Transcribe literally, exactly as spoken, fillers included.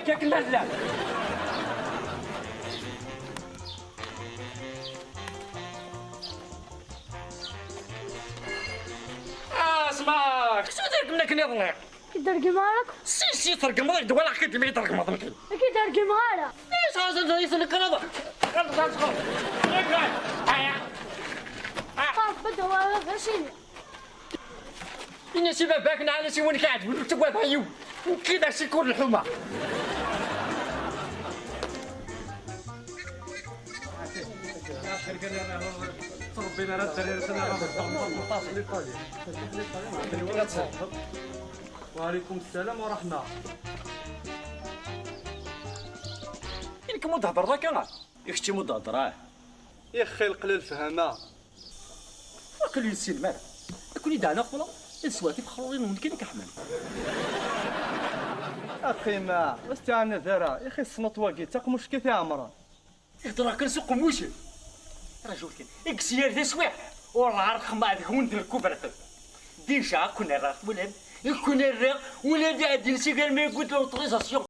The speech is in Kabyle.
Yak lalla. Ah, sma, kečč ur tergem akken iḍelli. Ur tergem ara akk? Si, si, tergmeḍ-ak-d, walaɣ-k-id mi tergmeḍ nekk. Ur k-id-tergem ara. Is, is, is, is, nekk ara. Aya. Qaf, bedda wara d asini. Ini-as i baba-k neɣ ini-as i win k-iɛeǧben, ur ttagad ara yiwen. Nekki d asikur n lḥuma. Ttṛebbin ara dderya-nsen ara ɣef ṭṭaṣ n Itali. Wa ɛlaykum ssalam wa ṛṛeḥma. I nekk mu d-thedreḍ akka? I kečč mu d-thedreḍ, ah? Ixxi leqla lefhama. Ur ken-yessin ara. Ad ken-id-ɛnaɣ fell-aɣ, ad sweɣ tifexrurin-nwen kan i k-ḥman. Aqima, ur s-ttɛanad ara, ixi ṣṣnut wagi, d taqmuct kan i t-iɛemren. Ihedder kan s uqemmuc. Rajut kan, i yesyer d aswiḥ, ur ɛerqem deg-wen d lkubrat. Déjà, ad ken-rreɣ, twalam? Ad ken-rreɣ, ula d aɛdil si gar ma yewwi-d l'autorisation.